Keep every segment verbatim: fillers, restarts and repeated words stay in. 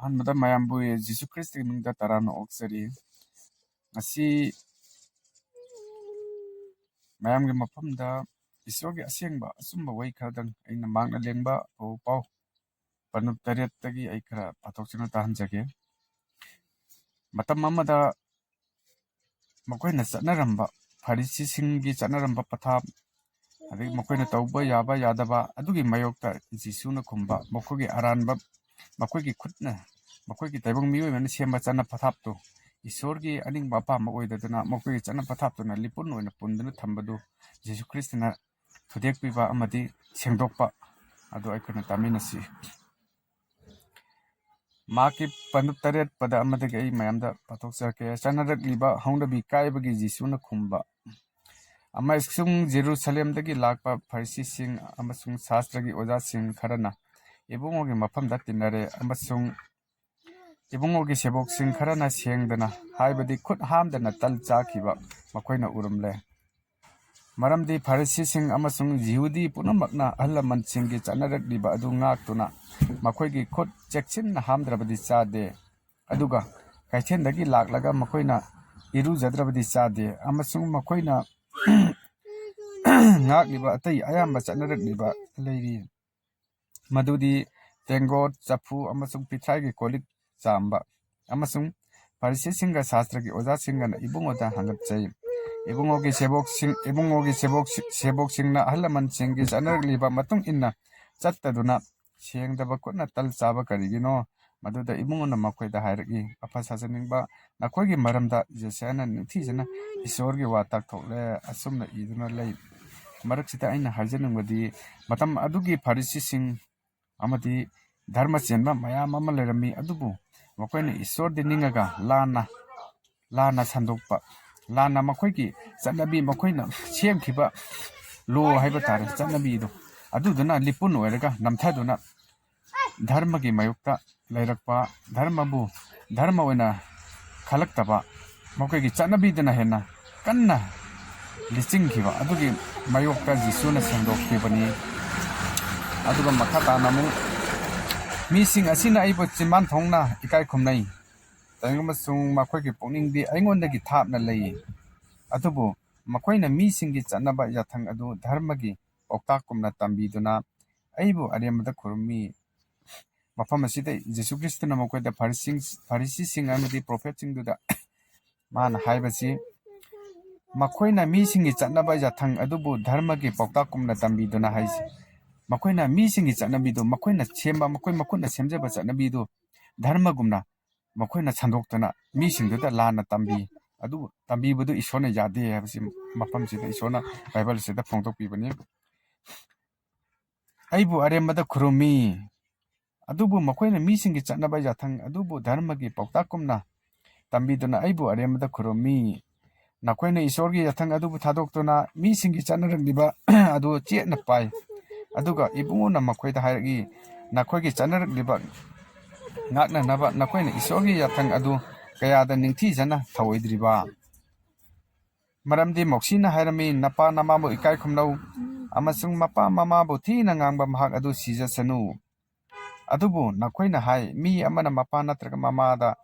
ꯑꯍꯥꯟꯕꯗ ꯃꯌꯥꯝꯕꯨ ꯖꯤꯁꯨ ꯈ꯭ꯔꯤꯁꯇꯒꯤ ꯃꯤꯡꯗ ꯇꯔꯥꯝꯅ ꯑꯣꯛꯆꯔꯤ꯫ ꯉꯁꯤ ꯃꯌꯥꯝꯒꯤ ꯃꯐꯝꯗ ꯏꯁꯣꯔꯒꯤ ꯑꯁꯦꯡꯕ ꯑꯆꯨꯝꯕ ꯋꯥꯍꯩ ꯈꯔꯗꯪ ꯑꯩꯅ ꯃꯥꯡꯅ ꯂꯦꯡꯕ ꯑꯐꯕ ꯄꯥꯎ ꯄꯅꯨꯞ ꯇꯔꯦꯠꯇꯒꯤ ꯑꯩ ꯈꯔ ꯄꯥꯊꯣꯛꯆꯅ ꯇꯥꯍꯟꯖꯒꯦ꯫ ꯃꯇꯝ ꯑꯃꯗ ꯃꯈꯣꯏꯅ ꯆꯠꯅꯔꯝꯕ, ꯐꯔꯤꯁꯤꯁꯤꯡꯒꯤ ꯆꯠꯅꯔꯝꯕ ꯄꯊꯥꯞ, ꯑꯗꯒꯤ ꯃꯈꯣꯏꯅ ꯇꯧꯕ ꯌꯥꯕ ꯌꯥꯗꯕ ꯑꯗꯨꯒꯤ ꯃꯥꯌꯣꯛꯇ ꯖꯤꯁꯨꯅ ꯈꯨꯝꯕ, ꯃꯈꯣꯏꯒꯤ ꯑꯔꯥꯟꯕ, ꯃꯈꯣꯏꯒꯤ ꯈꯨꯠꯅ, ꯃꯈꯣꯏꯒꯤ ꯇꯥꯏꯕꯪ ꯃꯤꯑꯣꯏꯕꯅ ꯁꯦꯝꯕ ꯆꯠꯅ ꯄꯊꯥꯞꯇꯨ ꯏꯁꯣꯔꯒꯤ ꯑꯅꯤꯡꯕ ꯑꯄꯥꯝꯕ ꯑꯣꯏꯗꯗꯨꯅ ꯃꯈꯣꯏꯒꯤ ꯆꯠꯅ ꯄꯊꯥꯞꯇꯨꯅ ꯂꯤꯄꯨꯟ ꯑꯣꯏꯅ ꯄꯨꯟꯗꯨꯅ ꯊꯝꯕꯗꯨ ꯖꯤꯁꯨ ꯈ꯭ꯔꯤꯁꯇꯅ ꯊꯨꯗꯦꯛꯄꯤꯕ ꯑꯃꯗꯤ ꯁꯦꯡꯗꯣꯛꯄ ꯑꯗꯨ ꯑꯩꯈꯣꯏꯅ ꯇꯥꯃꯤꯟꯅꯁꯤ꯫ ꯃꯥꯔꯛꯀꯤ ꯄꯟꯗꯨꯞ ꯇꯔꯦꯠ ꯄꯗ ꯑꯃꯗꯒꯤ ꯑꯩ ꯃꯌꯥꯝꯗ ꯄꯥꯊꯣꯛꯆꯔꯛꯀꯦ꯫ ꯆꯠꯅꯔꯛꯂꯤꯕ ꯍꯧꯅꯕꯤ ꯀꯥꯏꯕꯒꯤ ꯖꯤꯁꯨꯅ ꯈꯨꯝꯕ ꯑꯃꯁꯨꯡ ꯖꯦꯔꯨꯁꯂꯦꯝꯗꯒꯤ ꯂꯥꯛꯄ ꯐꯔꯤꯁꯤꯁꯤꯡ ꯑꯃꯁꯨꯡ ꯁꯥꯁꯇ꯭ꯔꯒꯤ ꯑꯣꯖꯥꯁꯤꯡ ꯈꯔꯅ ꯏꯕꯨꯡꯉꯣꯒꯤ ꯃꯐꯝꯗ ꯇꯤꯟꯅꯔꯦ ꯑꯃꯁꯨꯡ ꯏꯕꯨꯡꯉꯣꯒꯤ ꯁꯦꯕꯣꯛꯁꯤꯡ ꯈꯔꯅ ꯁꯦꯡꯗꯅ, ꯍꯥꯏꯕꯗꯤ ꯈꯨꯠ ꯍꯥꯝꯗꯅ ꯇꯜ ꯆꯥꯈꯤꯕ ꯃꯈꯣꯏꯅ ꯎꯔꯝꯂꯦ꯫ ꯃꯔꯝꯗꯤ ꯐꯔꯤꯁꯤꯁꯤꯡ ꯑꯃꯁꯨꯡ ꯖꯤꯍꯨꯗꯤ ꯄꯨꯝꯅꯃꯛꯅ ꯑꯍꯜ ꯂꯃꯟꯁꯤꯡꯒꯤ ꯆꯠꯅꯔꯛꯂꯤꯕ ꯑꯗꯨ ꯉꯥꯛꯇꯨꯅ ꯃꯈꯣꯏꯒꯤ ꯈꯨꯠ ꯆꯦꯛꯁꯤꯟꯅ ꯍꯥꯝꯗ꯭ꯔꯕꯗꯤ ꯆꯥꯗꯦ, ꯑꯗꯨꯒ ꯀꯩꯊꯦꯜꯗꯒꯤ ꯂꯥꯛꯂꯒ ꯃꯈꯣꯏꯅ ꯏꯔꯨꯖꯗ꯭ꯔꯕꯗꯤ ꯆꯥꯗꯦ, ꯑꯃꯁꯨꯡ ꯃꯈꯣꯏꯅ ꯉꯥꯛꯂꯤꯕ ꯑꯇꯩ ꯑꯌꯥꯝꯕ ꯆꯠꯅꯔꯛꯂꯤꯕ ꯂꯩꯔꯤ, ꯃꯗꯨꯗꯤ ꯇꯦꯡꯒꯣꯠ, ꯆꯐꯨ ꯑꯃꯁꯨꯡ ꯄꯤꯊ꯭ꯔꯥꯏꯒꯤ ꯀꯣꯜꯂꯤꯛ ꯆꯥꯝꯕ꯫ ꯑꯃꯁꯨꯡ ꯐꯔꯤꯁꯤꯁꯤꯡꯒ ꯁꯥꯁꯇ꯭ꯔꯒꯤ ꯑꯣꯖꯥꯁꯤꯡꯒꯅ ꯏꯕꯨꯡꯉꯣꯗ ꯍꯪꯒꯠꯆꯩ, ꯏꯕꯨꯡꯉꯣꯒꯤ ꯁꯦꯕꯣꯛꯁꯤꯡ, ꯏꯕꯨꯡꯉꯣꯒꯤ ꯁꯦꯕꯣꯛꯁꯤ-, ꯁꯦꯕꯣꯛꯁꯤꯡꯅ ꯑꯍꯜ ꯂꯃꯟꯁꯤꯡꯒꯤ ꯆꯠꯅꯔꯛꯂꯤꯕ ꯃꯇꯨꯡ ꯏꯟꯅ ꯆꯠꯇꯗꯨꯅ ꯁꯦꯡꯗꯕ ꯈꯨꯠꯅ ꯇꯜ ꯆꯥꯕ ꯀꯔꯤꯒꯤꯅꯣ? ꯃꯗꯨꯗ ꯏꯕꯨꯡꯉꯣꯅ ꯃꯈꯣꯏꯗ ꯍꯥꯏꯔꯛꯏ, ꯑꯐ ꯁꯥꯖꯅꯤꯡꯕ ꯅꯈꯣꯏꯒꯤ ꯃꯔꯝꯗ ꯖꯦꯁꯥꯌꯥꯅ ꯅꯤꯡꯊꯤꯖꯅ ꯏꯁꯣꯔꯒꯤ ꯋꯥ ꯇꯥꯛꯊꯣꯛꯂꯦ, ꯑꯁꯨꯝꯅ ꯏꯗꯨꯅ ꯂꯩ꯫ ꯃꯔꯛꯁꯤꯗ ꯑꯩꯅ ꯍꯥꯏꯖꯅꯤꯡꯕꯗꯤ, ꯃꯇꯝ ꯑꯗꯨꯒꯤ ꯐꯔꯤꯁꯤꯁꯤꯡ ꯑꯃꯗꯤ ꯙꯔꯃ ꯆꯦꯟꯕ ꯃꯌꯥꯝ ꯑꯃ ꯂꯩꯔꯝꯃꯤ, ꯑꯗꯨꯕꯨ ꯃꯈꯣꯏꯅ ꯏꯁꯣꯔꯗꯤ ꯅꯤꯡꯉꯒ ꯂꯥꯟꯅ, ꯂꯥꯟꯅ ꯁꯟꯗꯣꯛꯄ, ꯂꯥꯟꯅ ꯃꯈꯣꯏꯒꯤ ꯆꯠꯅꯕꯤ, ꯃꯈꯣꯏꯅ ꯁꯦꯝꯈꯤꯕ ꯂꯣ ꯍꯥꯏꯕ ꯇꯥꯔꯦ, ꯆꯠꯅꯕꯤꯗꯣ, ꯑꯗꯨꯗꯨꯅ ꯂꯤꯄꯨꯟ ꯑꯣꯏꯔꯒ ꯅꯝꯊꯗꯨꯅ ꯙꯔꯃꯒꯤ ꯃꯥꯌꯣꯛꯇ ꯂꯩꯔꯛꯄ, ꯙꯔꯃꯕꯨ ꯙꯔꯃ ꯑꯣꯏꯅ ꯈꯜꯂꯛꯇꯕ, ꯃꯈꯣꯏꯒꯤ ꯆꯠꯅꯕꯤꯗꯅ ꯍꯦꯟꯅ ꯀꯟꯅ ꯂꯤꯆꯤꯡꯈꯤꯕ ꯑꯗꯨꯒꯤ ꯃꯥꯌꯣꯛꯇ ꯖꯤꯁꯨꯅ ꯁꯦꯡꯗꯣꯛꯈꯤꯕꯅꯤ꯫ ꯑꯗꯨꯒ ꯃꯈꯥ ꯇꯥꯅ ꯑꯃꯨꯛ ꯃꯤꯁꯤꯡ ꯑꯁꯤꯅ ꯑꯩꯕꯨ ꯆꯤꯟꯕꯥꯟ ꯊꯣꯡꯅ ꯏꯀꯥꯏ ꯈꯨꯝꯅꯩ, ꯑꯃꯁꯨꯡ ꯃꯈꯣꯏꯒꯤ ꯄꯨꯛꯅꯤꯡꯗꯤ ꯑꯩꯉꯣꯟꯗꯒꯤ ꯊꯥꯞꯅ ꯂꯩ꯫ ꯑꯗꯨꯕꯨ ꯃꯈꯣꯏꯅ ꯃꯤꯁꯤꯡꯒꯤ ꯆꯠꯅꯕ ꯌꯥꯊꯪ ꯑꯗꯨ ꯙꯔꯃꯒꯤ ꯄꯥꯎꯇꯥꯛꯀꯨꯝꯅ ꯇꯝꯕꯤꯗꯨꯅ ꯑꯩꯕꯨ ꯑꯔꯦꯝꯕꯗ ꯈꯨꯔꯨꯝꯃꯤ꯫ ꯃꯐꯝ ꯑꯁꯤꯗ ꯖꯤꯁꯨ ꯈ꯭ꯔꯤꯁꯇꯅ ꯃꯈꯣꯏꯗ ꯐꯔꯤꯁꯤꯡ-, ꯐꯔꯤꯁꯤꯁꯤꯡ ꯑꯃꯗꯤ ꯄ꯭ꯔꯣꯐꯦꯠꯁꯤꯡꯗꯨꯗ ꯃꯥꯅ ꯍꯥꯏꯕꯁꯤ, ꯃꯈꯣꯏꯅ ꯃꯤꯁꯤꯡꯒꯤ ꯆꯠꯅꯕ ꯌꯥꯊꯪ ꯑꯗꯨꯕꯨ ꯙꯔꯃꯒꯤ ꯄꯥꯎꯇꯥꯛꯀꯨꯝꯅ ꯇꯝꯕꯤꯗꯨꯅ ꯍꯥꯏꯁꯤ꯫ ꯃꯈꯣꯏꯅ ꯃꯤꯁꯤꯡꯒꯤ ꯆꯠꯅꯕꯤꯗꯨ ꯃꯈꯣꯏꯅ ꯁꯦꯝꯕ, ꯃꯈꯣꯏ ꯃꯈꯨꯠꯅ ꯁꯦꯝꯖꯕ ꯆꯠꯅꯕꯤꯗꯨ ꯙꯔꯃꯒꯨꯝꯅ ꯃꯈꯣꯏꯅ ꯁꯟꯗꯣꯛꯇꯨꯅ ꯃꯤꯁꯤꯡꯗꯨꯗ ꯂꯥꯟꯅ ꯇꯝꯕꯤ꯫ ꯑꯗꯨꯕꯨ ꯇꯝꯕꯤꯕꯗꯨ ꯏꯁꯣꯔꯅ ꯌꯥꯗꯦ ꯍꯥꯏꯕꯁꯤ ꯃꯐꯝꯁꯤꯗ ꯏꯁꯣꯔꯅ ꯕꯥꯏꯕꯜ ꯑꯁꯤꯗ ꯐꯣꯡꯗꯣꯛꯄꯤꯕꯅꯤ꯫ "ꯑꯩꯕꯨ ꯑꯔꯦꯝꯕꯗ ꯈꯨꯔꯨꯝꯃꯤ, ꯑꯗꯨꯕꯨ ꯃꯈꯣꯏꯅ ꯃꯤꯁꯤꯡꯒꯤ ꯆꯠꯅꯕ ꯌꯥꯊꯪ ꯑꯗꯨꯕꯨ ꯙꯔꯃꯒꯤ ꯄꯥꯎꯇꯥꯛꯀꯨꯝꯅ ꯇꯝꯕꯤꯗꯨꯅ ꯑꯩꯕꯨ ꯑꯔꯦꯝꯕꯗ ꯈꯨꯔꯨꯝꯃꯤ꯫ ꯅꯈꯣꯏꯅ ꯏꯁꯣꯔꯒꯤ ꯌꯥꯊꯪ ꯑꯗꯨꯕꯨ ꯊꯥꯗꯣꯛꯇꯨꯅ ꯃꯤꯁꯤꯡꯒꯤ ꯆꯠꯅꯔꯛꯂꯤꯕ ꯑꯗꯨ ꯆꯦꯠꯅ ꯄꯥꯏ꯫ ꯑꯗꯨꯒ ꯏꯕꯨꯡꯉꯣꯅ ꯃꯈꯣꯏꯗ ꯍꯥꯏꯔꯛꯏ, ꯅꯈꯣꯏꯒꯤ ꯆꯠꯅꯔꯛꯂꯤꯕ ꯉꯥꯛꯅꯅꯕ ꯅꯈꯣꯏꯅ ꯏꯁꯣꯔꯒꯤ ꯌꯥꯊꯪ ꯑꯗꯨ ꯀꯌꯥꯗ ꯅꯤꯡꯊꯤꯖꯅ ꯊꯧꯑꯣꯏꯗ꯭ꯔꯤꯕ?" ꯃꯔꯝꯗꯤ ꯃꯣꯛꯁꯤꯅ ꯍꯥꯏꯔꯝꯃꯤ, "ꯅꯄꯥ ꯅꯃꯥꯕꯨ ꯏꯀꯥꯏ ꯈꯨꯝꯅꯧ, ꯑꯃꯁꯨꯡ ꯃꯄꯥ ꯃꯃꯥꯕꯨ ꯊꯤꯅ ꯉꯥꯡꯕ ꯃꯍꯥꯛ ꯑꯗꯨ ꯁꯤꯖꯁꯅꯨ꯫" ꯑꯗꯨꯕꯨ ꯅꯈꯣꯏꯅ ꯍꯥꯏ, "ꯃꯤ ꯑꯃꯅ ꯃꯄꯥ ꯅꯠꯇ꯭ꯔꯒ ꯃꯃꯥꯗ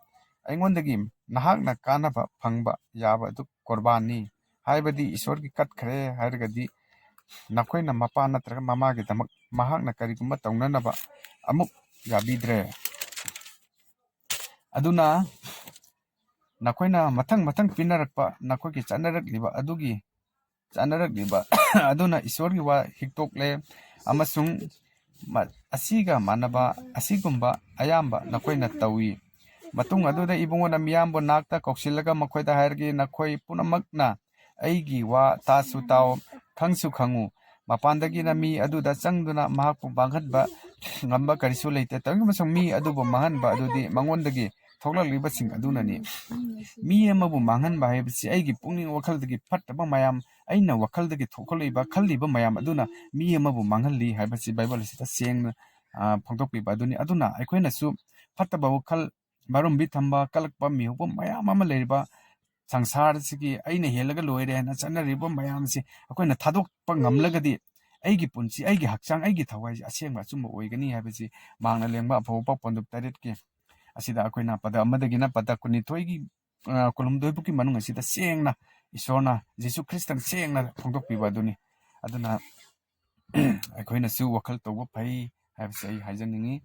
ꯑꯩꯉꯣꯟꯗꯒꯤ ꯅꯍꯥꯛꯅ ꯀꯥꯟꯅꯕ ꯐꯪꯕ ꯌꯥꯕ ꯑꯗꯨ ꯀꯣꯔꯕꯥꯟꯅꯤ, ꯍꯥꯏꯕꯗꯤ ꯏꯁꯣꯔꯒꯤ ꯀꯠꯈ꯭ꯔꯦ ꯍꯥꯏꯔꯒꯗꯤ, ꯅꯈꯣꯏꯅ ꯃꯄꯥ ꯅꯠꯇ꯭ꯔꯒ ꯃꯃꯥꯒꯤꯗꯃꯛ ꯃꯍꯥꯛꯅ ꯀꯔꯤꯒꯨꯝꯕ ꯇꯧꯅꯅꯕ ꯑꯃꯨꯛ ꯌꯥꯕꯤꯗ꯭ꯔꯦ꯫ ꯑꯗꯨꯅ ꯅꯈꯣꯏꯅ ꯃꯊꯪ ꯃꯊꯪ ꯄꯤꯅꯔꯛꯄ ꯅꯈꯣꯏꯒꯤ ꯆꯠꯅꯔꯛꯂꯤꯕ ꯑꯗꯨꯒꯤ ꯆꯠꯅꯔꯛꯂꯤꯕ ꯑꯗꯨꯅ ꯏꯁꯣꯔꯒꯤ ꯋꯥ ꯍꯤꯛꯇꯣꯛꯂꯦ, ꯑꯃꯁꯨꯡ ꯃ-, ꯑꯁꯤꯒ ꯃꯥꯟꯅꯕ ꯑꯁꯤꯒꯨꯝꯕ ꯑꯌꯥꯝꯕ ꯅꯈꯣꯏꯅ ꯇꯧꯏ꯫ ꯃꯇꯨꯡ ꯑꯗꯨꯗ ꯏꯕꯨꯡꯉꯣꯅ ꯃꯤꯌꯥꯝꯕꯨ ꯅꯥꯛꯇ ꯀꯧꯁꯤꯜꯂꯒ ꯃꯈꯣꯏꯗ ꯍꯥꯏꯔꯛꯏ, ꯅꯈꯣꯏ ꯄꯨꯝꯅꯃꯛꯅ ꯑꯩꯒꯤ ꯋꯥ ꯇꯥꯁꯨ ꯇꯥꯎ, ꯈꯪꯁꯨ ꯈꯪꯉꯨ꯫ ꯃꯄꯥꯟꯗꯒꯤꯅ ꯃꯤ ꯑꯗꯨꯗ ꯆꯪꯗꯨꯅ ꯃꯍꯥꯛꯄꯨ ꯃꯥꯡꯍꯟꯕ ꯉꯝꯕ ꯀꯔꯤꯁꯨ ꯂꯩꯇꯦ꯫ ꯇꯧꯏꯒꯨꯝꯕꯁꯨꯡ ꯃꯤ ꯑꯗꯨꯕꯨ ꯃꯥꯡꯍꯟꯕ ꯑꯗꯨꯗꯤ ꯃꯉꯣꯟꯗꯒꯤ ꯊꯣꯛꯂꯛꯂꯤꯕꯁꯤꯡ ꯑꯗꯨꯅꯅꯤ꯫ ꯃꯤ ꯑꯃꯕꯨ ꯃꯥꯡꯍꯟꯕ ꯍꯥꯏꯕꯁꯤ ꯑꯩꯒꯤ ꯄꯨꯛꯅꯤꯡ ꯋꯥꯈꯜꯗꯒꯤ ꯐꯠꯇꯕ ꯃꯌꯥꯝ, ꯑꯩꯅ ꯋꯥꯈꯜꯗꯒꯤ ꯊꯣꯛꯍꯜꯂꯛꯏꯕ, ꯈꯜꯂꯤꯕ ꯃꯌꯥꯝ ꯑꯗꯨꯅ ꯃꯤ ꯑꯃꯕꯨ ꯃꯥꯡꯍꯜꯂꯤ ꯍꯥꯏꯕꯁꯤ ꯕꯥꯏꯕꯜ ꯑꯁꯤꯗ ꯁꯦꯡꯅ, ꯑ, ꯐꯣꯡꯗꯣꯛꯄꯤꯕ ꯑꯗꯨꯅꯤ꯫ ꯑꯗꯨꯅ ꯑꯩꯈꯣꯏꯅꯁꯨ ꯐꯠꯇꯕ ꯋꯥꯈꯜ, ꯃꯔꯨꯝꯕꯤ ꯊꯝꯕ, ꯀꯜꯂꯛꯄ, ꯃꯤꯍꯧꯕ ꯃꯌꯥꯝ ꯑꯃ ꯂꯩꯔꯤꯕ ꯁꯪꯁꯥꯔꯁꯤꯒꯤ ꯑꯩꯅ ꯍꯦꯜꯂꯒ ꯂꯣꯏꯔꯦ ꯍꯥꯏꯅ ꯆꯠꯅꯔꯤꯕ ꯃꯌꯥꯝꯁꯤ ꯑꯩꯈꯣꯏꯅ ꯊꯥꯗꯣꯛꯄ ꯉꯝꯂꯒꯗꯤ, ꯑꯩꯒꯤ ꯄꯨꯟꯁꯤ, ꯑꯩꯒꯤ ꯍꯛꯆꯥꯡ, ꯑꯩꯒꯤ ꯊꯋꯥꯏꯁꯤ ꯑꯁꯦꯡꯕ ꯑꯆꯨꯝꯕ ꯑꯣꯏꯒꯅꯤ ꯍꯥꯏꯕꯁꯤ ꯃꯍꯥꯛꯅ ꯂꯦꯡꯕ ꯑꯐꯧꯕ ꯄꯥꯎ ꯄꯟꯗꯨꯞ ꯇꯔꯦꯠꯀꯤ ꯑꯁꯤꯗ ꯑꯩꯈꯣꯏꯅ ꯄꯗ ꯑꯃꯗꯒꯤꯅ ꯄꯗ ꯀꯨꯟꯅꯤꯊꯣꯏꯒꯤ, ꯑ, ꯀꯨꯟꯍꯨꯝꯗꯣꯏ ꯐꯥꯎꯒꯤ ꯃꯅꯨꯡ ꯑꯁꯤꯗ ꯁꯦꯡꯅ ꯏꯁꯣꯔꯅ, ꯖꯤꯁꯨ ꯈ꯭ꯔꯤꯁꯇꯅ ꯁꯦꯡꯅ ꯐꯣꯡꯗꯣꯛꯄꯤꯕ ꯑꯗꯨꯅꯤ꯫ ꯑꯗꯨꯅ ꯑꯩꯈꯣꯏꯅꯁꯨ ꯋꯥꯈꯜ ꯇꯧꯕ ꯐꯩ ꯍꯥꯏꯕꯁꯤ ꯑꯩ ꯍꯥꯏꯖꯅꯤꯡꯉꯤ꯫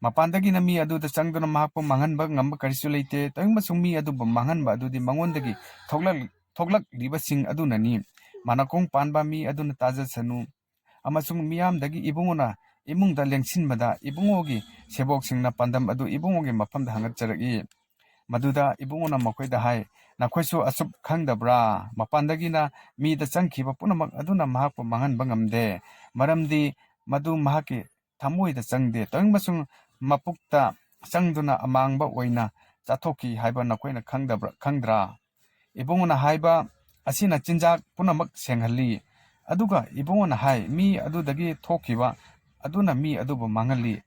ꯃꯄꯥꯟꯗꯒꯤꯅ ꯃꯤ ꯑꯗꯨꯗ ꯆꯪꯗꯨꯅ ꯃꯍꯥꯛꯄꯨ ꯃꯥꯡꯍꯟꯕ ꯉꯝꯕ ꯀꯔꯤꯁꯨ ꯂꯩꯇꯦ꯫ ꯇꯧꯏꯃꯁꯨꯡ ꯃꯤ ꯑꯗꯨꯕꯨ ꯃꯥꯡꯍꯟꯕ ꯑꯗꯨꯗꯤ ꯃꯉꯣꯟꯗꯒꯤ ꯊꯣꯛꯂꯛ-, ꯊꯣꯛꯂꯛꯂꯤꯕꯁꯤꯡ ꯑꯗꯨꯅꯅꯤ꯫ ꯃꯅꯥꯀꯣꯡ ꯄꯥꯟꯕ ꯃꯤ ꯑꯗꯨꯅ ꯇꯥꯖꯁꯅꯨ꯫ ꯑꯃꯁꯨꯡ ꯃꯤꯌꯥꯝꯗꯒꯤ ꯏꯕꯨꯡꯉꯣꯅ ꯏꯃꯨꯡꯗ ꯂꯦꯡꯁꯤꯟꯕꯗ ꯏꯕꯨꯡꯉꯣꯒꯤ ꯁꯦꯕꯣꯛꯁꯤꯡꯅ ꯄꯥꯟꯗꯝ ꯑꯗꯨ ꯏꯕꯨꯡꯉꯣꯒꯤ ꯃꯐꯝꯗ ꯍꯪꯒꯠꯆꯔꯛꯏ꯫ ꯃꯗꯨꯗ ꯏꯕꯨꯡꯉꯣꯅ ꯃꯈꯣꯏꯗ ꯍꯥꯏ, "ꯅꯈꯣꯏꯁꯨ ꯑꯁꯨꯛ ꯈꯪꯗꯕ꯭ꯔꯥ? ꯃꯄꯥꯟꯗꯒꯤꯅ ꯃꯤꯗ ꯆꯪꯈꯤꯕ ꯄꯨꯝꯅꯃꯛ ꯑꯗꯨꯅ ꯃꯍꯥꯛꯄꯨ ꯃꯥꯡꯍꯟꯕ ꯉꯝꯗꯦ, ꯃꯔꯝꯗꯤ ꯃꯗꯨ ꯃꯍꯥꯛꯀꯤ ꯊꯃꯣꯏꯗ ꯆꯪꯗꯦ꯫ ꯇꯧꯏꯃꯁꯨꯡ ꯃꯄꯨꯛꯇ ꯆꯪꯗꯨꯅ ꯑꯃꯥꯡꯕ ꯑꯣꯏꯅ ꯆꯥꯊꯣꯛꯈꯤ ꯍꯥꯏꯕ ꯅꯈꯣꯏꯅ ꯈꯪꯗꯕ꯭ꯔꯥ, ꯈꯪꯗ꯭ꯔꯥ?" ꯏꯕꯨꯡꯉꯣꯅ ꯍꯥꯏꯕ ꯑꯁꯤꯅ ꯆꯤꯟꯖꯥꯛ ꯄꯨꯝꯅꯃꯛ ꯁꯦꯡꯍꯜꯂꯤ꯫ ꯑꯗꯨꯒ ꯏꯕꯨꯡꯉꯣꯅ ꯍꯥꯏ, "ꯃꯤ ꯑꯗꯨꯗꯒꯤ ꯊꯣꯛꯈꯤꯕ ꯑꯗꯨꯅ ꯃꯤ ꯑꯗꯨꯕꯨ ꯃꯥꯡꯍꯜꯂꯤ꯫"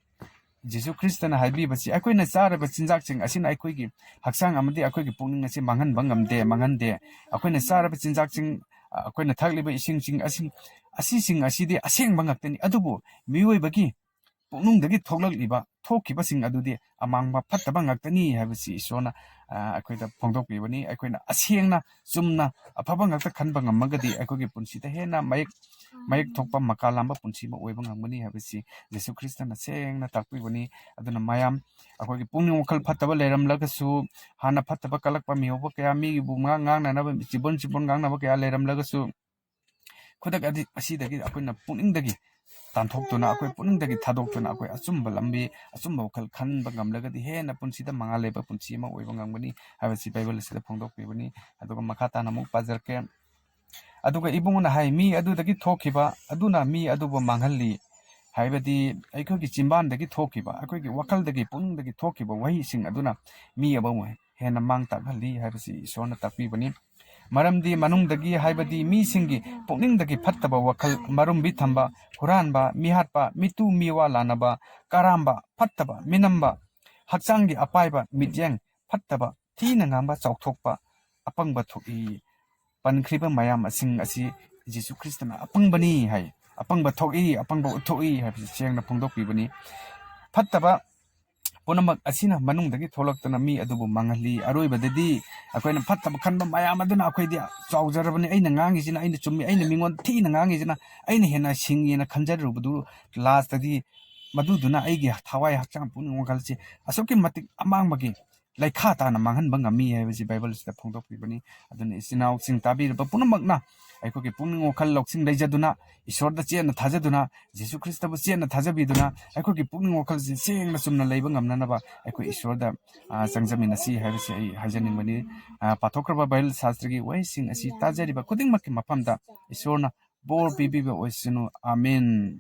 ꯖꯤꯁꯨ ꯈ꯭ꯔꯤꯁꯇꯅ ꯍꯥꯏꯕꯤꯕꯁꯤ, ꯑꯩꯈꯣꯏꯅ ꯆꯥꯔꯕ ꯆꯤꯟꯖꯥꯛꯁꯤꯡ ꯑꯁꯤꯅ ꯑꯩꯈꯣꯏꯒꯤ ꯍꯛꯆꯥꯡ ꯑꯃꯗꯤ ꯑꯩꯈꯣꯏꯒꯤ ꯄꯨꯛꯅꯤꯡ ꯑꯁꯤ ꯃꯥꯡꯍꯟꯕ ꯉꯝꯗꯦ, ꯃꯥꯡꯍꯟꯗꯦ꯫ ꯑꯩꯈꯣꯏꯅ ꯆꯥꯔꯕ ꯆꯤꯟꯖꯥꯛꯁꯤꯡ, ꯑ, ꯑꯩꯈꯣꯏꯅ ꯊꯛꯂꯤꯕ ꯏꯁꯤꯡꯁꯤꯡ ꯑꯁꯤ, ꯑꯁꯤꯁꯤꯡ ꯑꯁꯤꯗꯤ ꯑꯁꯦꯡꯕ ꯉꯥꯛꯇꯅꯤ꯫ ꯑꯗꯨꯕꯨ ꯃꯤꯑꯣꯏꯕꯒꯤ ꯄꯨꯛꯅꯨꯡꯗꯒꯤ ꯊꯣꯛꯂꯛꯂꯤꯕ, ꯊꯣꯛꯈꯤꯕꯁꯤꯡ ꯑꯗꯨꯗꯤ ꯑꯃꯥꯡꯕ ꯐꯠꯇꯕ ꯉꯥꯛꯇꯅꯤ ꯍꯥꯏꯕꯁꯤ ꯏꯁꯣꯔꯅ, ꯑ, ꯑꯩꯈꯣꯏꯗ ꯐꯣꯡꯗꯣꯛꯄꯤꯕꯅꯤ꯫ ꯑꯩꯈꯣꯏꯅ ꯑꯁꯦꯡꯅ, ꯆꯨꯝꯅ, ꯑꯐꯕ ꯉꯥꯛꯇ ꯈꯟꯕ ꯉꯝꯃꯒꯗꯤ ꯑꯩꯈꯣꯏꯒꯤ ꯄꯨꯟꯁꯤꯗ ꯍꯦꯟꯅ ꯃꯌꯦꯛ, ꯃꯌꯦꯛ ꯊꯣꯛꯄ, ꯃꯀꯥ ꯂꯥꯝꯕ ꯄꯨꯟꯁꯤ ꯑꯃ ꯑꯣꯏꯕ ꯉꯝꯒꯅꯤ ꯍꯥꯏꯕꯁꯤ ꯖꯤꯁꯨ ꯈ꯭ꯔꯤꯁꯇꯅ ꯁꯦꯡꯅ ꯇꯥꯛꯄꯤꯕꯅꯤ꯫ ꯑꯗꯨꯅ ꯃꯌꯥꯝ, ꯑꯩꯈꯣꯏꯒꯤ ꯄꯨꯛꯅꯤꯡ ꯋꯥꯈꯜ ꯐꯠꯇꯕ ꯂꯩꯔꯝꯂꯒꯁꯨ, ꯍꯥꯟꯅ ꯐꯠꯇꯕ ꯀꯜꯂꯛꯄ ꯃꯤꯑꯣꯏꯕ ꯀꯌꯥ, ꯃꯤꯒꯤꯕꯨ ꯉꯥꯡ-, ꯉꯥꯡꯅꯅꯕ, ꯆꯤꯕꯣꯟ ꯆꯤꯕꯣꯟ ꯉꯥꯡꯅꯕ ꯀꯌꯥ ꯂꯩꯔꯝꯂꯒꯁꯨ, ꯈꯨꯗꯛ ꯑꯗꯤ-, ꯑꯁꯤꯗꯒꯤ ꯑꯩꯈꯣꯏꯅ ꯄꯨꯛꯅꯤꯡꯗꯒꯤ ꯇꯥꯟꯊꯣꯛꯇꯨꯅ, ꯑꯩꯈꯣꯏ ꯄꯨꯛꯅꯤꯡꯗꯒꯤ ꯊꯥꯗꯣꯛꯇꯨꯅ, ꯑꯩꯈꯣꯏ ꯑꯆꯨꯝꯕ ꯂꯝꯕꯤ, ꯑꯆꯨꯝꯕ ꯋꯥꯈꯜ ꯈꯟꯕ ꯉꯝꯂꯒꯗꯤ ꯍꯦꯟꯅ ꯄꯨꯟꯁꯤꯗ ꯃꯉꯥꯜ ꯂꯩꯕ ꯄꯨꯟꯁꯤ ꯑꯃ ꯑꯣꯏꯕ ꯉꯝꯒꯅꯤ ꯍꯥꯏꯕꯁꯤ ꯕꯥꯏꯕꯜ ꯑꯁꯤꯗ ꯐꯣꯡꯗꯣꯛꯄꯤꯕꯅꯤ꯫ ꯑꯗꯨꯒ ꯃꯈꯥ ꯇꯥꯅ ꯑꯃꯨꯛ ꯄꯥꯖꯔꯛꯀꯦ꯫ ꯑꯗꯨꯒ ꯏꯕꯨꯡꯉꯣꯅ ꯍꯥꯏ, "ꯃꯤ ꯑꯗꯨꯗꯒꯤ ꯊꯣꯛꯈꯤꯕ ꯑꯗꯨꯅ ꯃꯤ ꯑꯗꯨꯕꯨ ꯃꯥꯡꯍꯜꯂꯤ"꯫ ꯍꯥꯏꯕꯗꯤ ꯑꯩꯈꯣꯏꯒꯤ ꯆꯤꯟꯕꯥꯟꯗꯒꯤ ꯊꯣꯛꯈꯤꯕ, ꯑꯩꯈꯣꯏꯒꯤ ꯋꯥꯈꯜꯗꯒꯤ, ꯄꯨꯛꯅꯤꯡꯗꯒꯤ ꯊꯣꯛꯈꯤꯕ ꯋꯥꯍꯩꯁꯤꯡ ꯑꯗꯨꯅ ꯃꯤ ꯑꯃꯕꯨ ꯍꯦꯟꯅ ꯃꯥꯡ ꯇꯥꯛꯍꯜꯂꯤ ꯍꯥꯏꯕꯁꯤ ꯏꯁꯣꯔꯅ ꯇꯥꯛꯄꯤꯕꯅꯤ꯫ ꯃꯔꯝꯗꯤ ꯃꯅꯨꯡꯗꯒꯤ, ꯍꯥꯏꯕꯗꯤ ꯃꯤꯁꯤꯡꯒꯤ ꯄꯨꯛꯅꯤꯡꯗꯒꯤ ꯐꯠꯇꯕ ꯋꯥꯈꯜ, ꯃꯔꯨꯝꯕꯤ ꯊꯝꯕ, ꯍꯨꯔꯥꯟꯕ, ꯃꯤꯍꯥꯠꯄ, ꯃꯤꯇꯨ ꯃꯤꯋꯥ ꯂꯥꯟꯅꯕ, ꯀꯔꯥꯝꯕ, ꯐꯠꯇꯕ, ꯃꯤꯅꯝꯕ, ꯍꯛꯆꯥꯡꯒꯤ ꯑꯄꯥꯏꯕ, ꯃꯤꯠꯌꯦꯡ ꯐꯠꯇꯕ, ꯊꯤꯅ ꯉꯥꯡꯕ, ꯆꯥꯎꯊꯣꯛꯄ, ꯑꯄꯪꯕ ꯊꯣꯛꯏ꯫ ꯄꯟꯈ꯭ꯔꯤꯕ ꯃꯌꯥꯝ ꯑꯁꯤꯡ ꯑꯁꯤ ꯖꯤꯁꯨ ꯈ꯭ꯔꯤꯁꯇꯅ ꯑꯄꯪꯕꯅꯤ ꯍꯥꯏ꯫ ꯑꯄꯪꯕ ꯊꯣꯛꯏ, ꯑꯄꯪꯕ ꯎꯠꯊꯣꯛꯏ ꯍꯥꯏꯕꯁꯤ ꯁꯦꯡꯅ ꯐꯣꯡꯗꯣꯛꯄꯤꯕꯅꯤ꯫ ꯐꯠꯇꯕ ꯄꯨꯝꯅꯃꯛ ꯑꯁꯤꯅ ꯃꯅꯨꯡꯗꯒꯤ ꯊꯣꯛꯂꯛꯇꯨꯅ ꯃꯤ ꯑꯗꯨꯕꯨ ꯃꯥꯡꯍꯜꯂꯤ꯫ ꯑꯔꯣꯏꯕꯗꯗꯤ ꯑꯩꯈꯣꯏꯅ ꯐꯠꯇꯕ ꯈꯟꯕ ꯃꯌꯥꯝ ꯑꯗꯨꯅ ꯑꯩꯈꯣꯏꯗꯤ ꯆꯥꯎꯖꯔꯕꯅꯤ, ꯑꯩꯅ ꯉꯥꯡꯉꯤꯁꯤꯅ, ꯑꯩꯅ ꯆꯨꯝꯃꯤ, ꯑꯩꯅ ꯃꯤꯉꯣꯟꯗ ꯊꯤꯅ ꯉꯥꯡꯉꯤꯁꯤꯅ, ꯑꯩꯅ ꯍꯦꯟꯅ ꯁꯤꯡꯉꯦꯅ ꯈꯟꯖꯔꯨꯕꯗꯨ ꯂꯥꯁꯇꯗꯤ ꯃꯗꯨꯗꯨꯅ ꯑꯩꯒꯤ ꯊꯋꯥꯏ, ꯍꯛꯆꯥꯡ, ꯄꯨꯛꯅꯤꯡ, ꯋꯥꯈꯜꯁꯦ ꯑꯁꯨꯛꯀꯤ ꯃꯇꯤꯛ ꯑꯃꯥꯡꯕꯒꯤ ꯂꯩꯈꯥ ꯇꯥꯅ ꯃꯥꯡꯍꯟꯕ ꯉꯝꯃꯤ ꯍꯥꯏꯕꯁꯤ ꯕꯥꯏꯕꯜꯁꯤꯗ ꯐꯣꯡꯗꯣꯛꯄꯤꯕꯅꯤ꯫ ꯑꯗꯨꯅ ꯏꯆꯤꯟ ꯏꯅꯥꯎꯁꯤꯡ ꯇꯥꯕꯤꯔꯤꯕ ꯄꯨꯝꯅꯃꯛꯅ ꯑꯩꯈꯣꯏꯒꯤ ꯄꯨꯛꯅꯤꯡ ꯋꯥꯈꯜ ꯂꯧꯁꯤꯡ ꯂꯩꯖꯗꯨꯅ, ꯏꯁꯣꯔꯗ ꯆꯦꯠꯅ ꯊꯥꯖꯗꯨꯅ, ꯖꯤꯁꯨ ꯈ꯭ꯔꯤꯁꯇꯕꯨ ꯆꯦꯠꯅ ꯊꯥꯖꯕꯤꯗꯨꯅ, ꯑꯩꯈꯣꯏꯒꯤ ꯄꯨꯛꯅꯤꯡ ꯋꯥꯈꯜꯁꯤ ꯁꯦꯡꯅ ꯆꯨꯝꯅ ꯂꯩꯕ ꯉꯝꯅꯅꯕ ꯑꯩꯈꯣꯏ ꯏꯁꯣꯔꯗ, ꯑ, ꯆꯪꯖꯃꯤꯟꯅꯁꯤ ꯍꯥꯏꯕꯁꯤ ꯑꯩ ꯍꯥꯏꯖꯅꯤꯡꯕꯅꯤ꯫ ꯑ, ꯄꯥꯊꯣꯛꯈ꯭ꯔꯕ ꯕꯥꯏꯕꯜ ꯁꯥꯁꯇ꯭ꯔꯒꯤ ꯋꯥꯍꯩꯁꯤꯡ ꯑꯁꯤ ꯇꯥꯖꯔꯤꯕ ꯈꯨꯗꯤꯡꯃꯛꯀꯤ ꯃꯐꯝꯗ ꯏꯁꯣꯔꯅ ꯕꯣꯔ ꯄꯤꯕꯤꯕ ꯑꯣꯏꯁꯅꯨ꯫ ꯑꯥꯃꯦꯟ꯫